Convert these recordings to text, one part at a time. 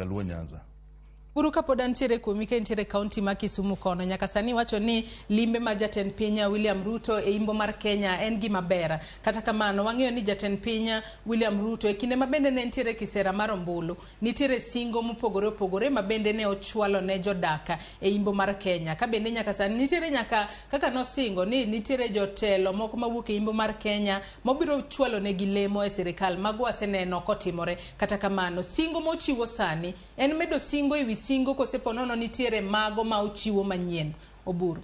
Luo Nyanza. Buru kapod antiere kuomi ka intiere kaunti ma Kisumu kono, nyaka sani iwacho ni limbe mar jatend piny William Ruto e imbo mar Kenya en gima ber. Kata kamano, wang'eyo ni jatend piny William Ruto e kinde ma bende ne nitiere kisera mar ombulu, nitiere singo mopogore opogore ma bende ne ochwalo ne jodak e imbo mar Kenya. Ka bende nyaka sani nitiere nyaka kaka nosingo ni nitiere jotelo moko mawuok e imbo mar Kenya mobiro chwalo negi lemo e sirikal. Mago waseneno kotimore. Kata kamano, singo mochiwo sani en medo singo ewi singo kose ponono nitiere mago ma ochiwo manyien? Oburu.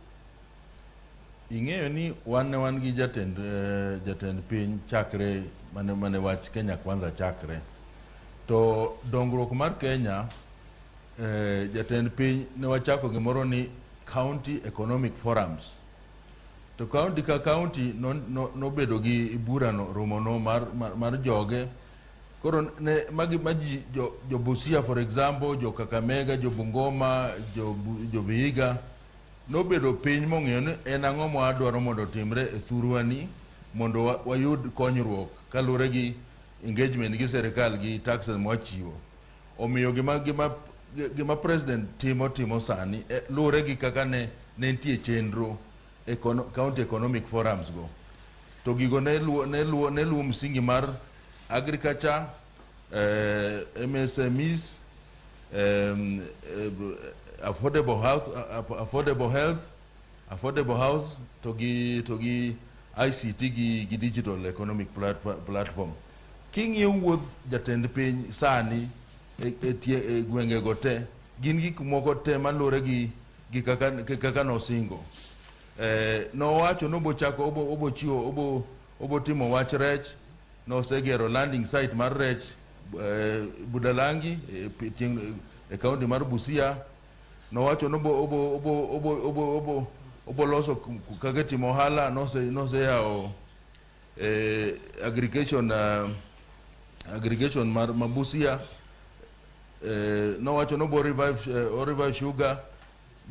Ing'eyo ni wan ne wan gi jatend, jatend piny chakre mane wach Kenya Kwanza chakre. To dongruok mar Kenya, jatend piny ne wachako gimoro ni County Economic Forums. To county ka county nobedo gi burano, romono mar joge. Koro ne magi maji jo Busia, for example, jo Kakamega, jo Bungoma, jo Vihiga nobedo piny mong'eyo ni en ang'o ma wadwaro mondo otimre e thurwani mondo wayud konyruok kaluwore gi engagement gi sirikal gi taxes mwachiwo. Omiyo gima president timo sani luwore gi kaka ne nitie chenro county economic forums go. To gigo ne luwo msingi mar agriculture, MSMEs, affordable health, affordable health, affordable house, to gi ICT gi digital economic platform. King'iyo wuodh jatend piny sani e gwenge go te, gin gik moko te maluwore gi kaka nosingo. Nowacho nobo chako obo chiwo obo timo wach rech. Nosegero landing site mar rech Budalangi e kaunti mar Busia. Nowacho nobo obo loso kaka itimo ohala. Noseyawo aggregation mar ma Busia. Nowacho nobo revive sugar.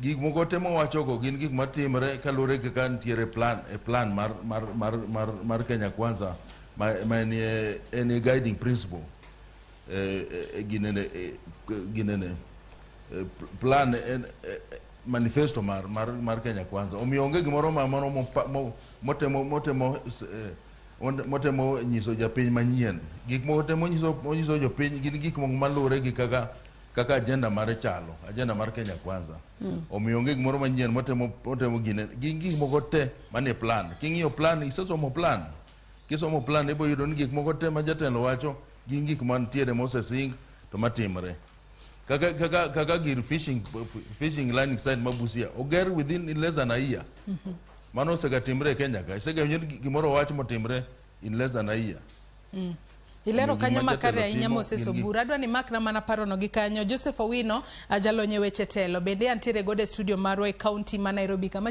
Gik moko te mowachogo gin gik matimre kaluwore gi kaka nitiere plan e plan mar Kenya Kwanza ma en e guiding principle, ginene plan en manifesto mar Kenya Kwanza. Omiyo onge gimoro ma moro motemo nyiso japiny manyien. Gik moko te monyiso jopiny gin gik moko maluwore gi kaka agenda mare chalo, agenda mar Kenya Kwanza. Omiyo onge gimoro manyien motemo gine. Gin gik moko te manie plan. King'iyo plan, isesomo plan, kisomo plan ibo yudo ni gik moko te ma jatelo wacho gin gik mantiere mosesing to matimre, kaka gir fishing landing site ma Busia oger within less than a year. Mano osegatimre e Kenya ka isegawinjo ni gimoro wach motimre in less than a year? Ilero Omiyo kanyo gima makare jatelo ahinya timo Moses gin Obura. Adwa ni makna mana parono gi kanyo. Joseph Owino, jalony e weche telo. Bende antiere godo e studio marwa e kaunti ma Nairobi kama